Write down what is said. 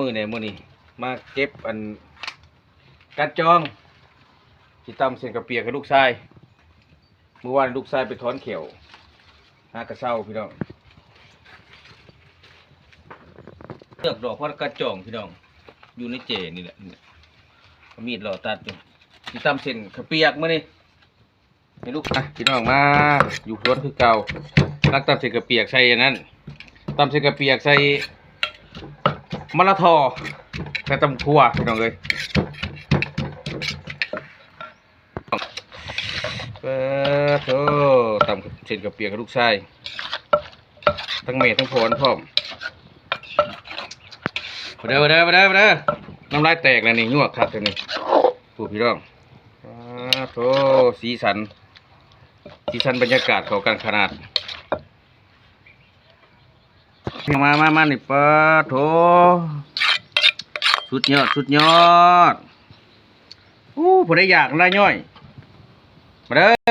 ມື້ແດ່ ມື້ນີ້ມາເກັບອັນ ການຈອງ ຊິຕຳເສັ້ນເຂົ້າປຽກໃຫ້ລູກຊາຍ. ມື້ວານລູກຊາຍໄປຖອນແຂ້ວ ຫາກະເຊົາພີ່ນ້ອງ. ເລືອກດອກຜັກກາດຈອງພີ່ນ້ອງ ຢູ່ໃນແຈນີ້ແຫຼະ ເອົາມີດເລາະຕັດຢູ່. ຊິຕຳເສັ້ນເຂົ້າປຽກມື້ນີ້ ໃຫ້ລູກ ອ່ະ ພີ່ນ້ອງມາຢູ່ສວນຄືເກົ່າ. ຕັກຕຳເສັ້ນເຂົ້າປຽກໃສ່ອັນນັ້ນ ຕຳເສັ້ນເຂົ້າປຽກໃສ່ມະລະທໍ ໃສ່ຕຳຄົວພີ່ນ້ອງເອີຍ. ເປີດໂທ້ ຕຳເສັ້ນເຂົ້າປຽກໃຫ້ລູກຊາຍ ທັງແມ່ທັງພໍ່ພ້ອມ. ມາເດີ ມາເດີ ມາເດີ ມາເດີ ນ້ຳລາຍແຕກແລ້ວນີ້ ຍວກຄັກແທ້ນີ້ ຜູ້ພີ່ນ້ອງ. ປາດໂທ້ ສີສັນ ສີສັນບັນຍາກາດເຂົ້າກັນຂະໜາດ. ມາ ມາ ມາ ນີ້ ປາດໂທ້ ສຸດຍອດ ສຸດຍອດ. ໂອ້ ຜູ້ໃດຢາກລາຍຍ່ອຍ ມາເດີ